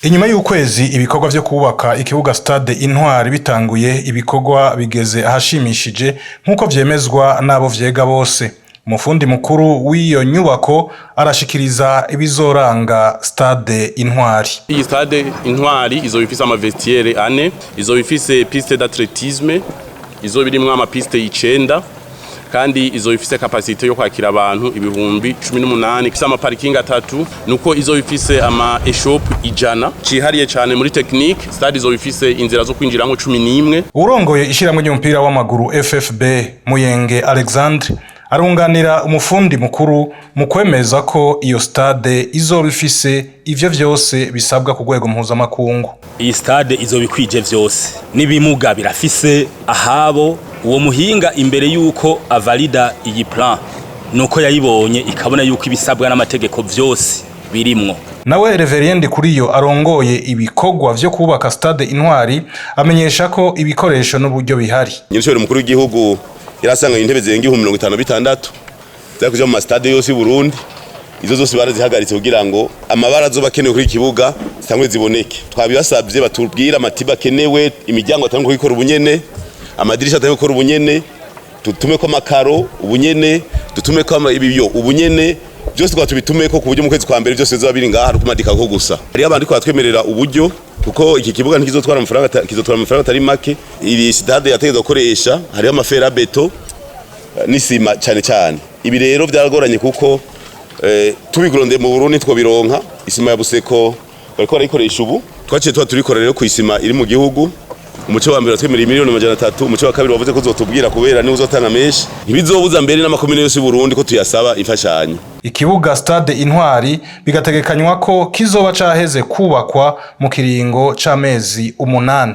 Inyuma y'ukwezi ibikorwa vyo kubaka ikibuga Stade Intwari bitanguye, ibikorwa bigeze ahashimishije nk'uko vyemezwa n'abo vyega bose. Umufundi mukuru w'iyo nyubako arashikiriza ibizoranga Stade Intwari. Iyi Stade Intwari izoba ifise ama vestiaires ane, izoba ifise piste d'athlétisme, izoba irimwo ama pistes 9, kandi izoba ifise capacité yo kwakira abantu 18,000, ifise ama parking atatu, nuko izoba ifise ama échoppes 100 cihariye cane muri technique. Stade izoba ifise inzira zo kwinjiramwo 11. Urongoye ishiramwe ry'umupira w'amaguru FFB, Muyenge Alexandre, arunganira umufundi mukuru mu kwemeza ko iyo stade izoba ifise ivyo vyose bisabwa ku rwego mpuzamakungu. Iyi stade izoba ikwije vyose, n'ibimuga birafise ahabo. Uwo muhinga imbere yuko avalida iyi plan, nuko yayibonye ikabona yuko ibisabwa n'amategeko vyose birimwo. Nawe Reverien Kuriyo arongoye ibikorwa vyo kubaka Stade Intwari amenyesha ko ibikoresho n'uburyo bihari. Nyirishobora mukuru w'igihugu yarasanganye intebe zirenga 56,000 zari kuja mu mastade yose y'u Burundi. Izo zose barazihagaritse kugira ngo amabara azoba akenewe kuri ikibuga zitangwe ziboneke. Twabibasabye batubwira ama tubes akenewe, imiryango atangwe kuyikora ubunyene, amadirisha atangwe gukora ubunyene, dutume ko amakaro ubunyene, dutume ko ibiyo ubunyene, byose twaba tubitumeko ku buryo mu kwezi kwa mbere byose bizoba biri ngaha kumadika ko gusa. Hariyo abandi twatwemerera uburyo, kuko iki kibuga ntikizotwara amafaranga, kizotwara amafaranga atari make. Iri stade yategezwa gukoresha hariho ama fer à béton n'isima cyane cyane. Ibi rero byaragoranye kuko tubigurondeye mu Burundi twobironka. Isima ya Buseko bariko barayikoresha ubu. Twaciye tuba turikora rero ku isima iri mu gihugu. Umuco wa mbere watwemereye miliyoni 300, umuco wa kabiri wavuze ko uzotubwira kubera niwe uzotanga menshi. Ntibizobuza mbere n'amakomine yose y'u Burundi ko tuyasaba imfashanyo. Ikibuga Stade Intwari bigategekanywa ko kizoba caheze kubakwa mu kiringo c'amezi 8.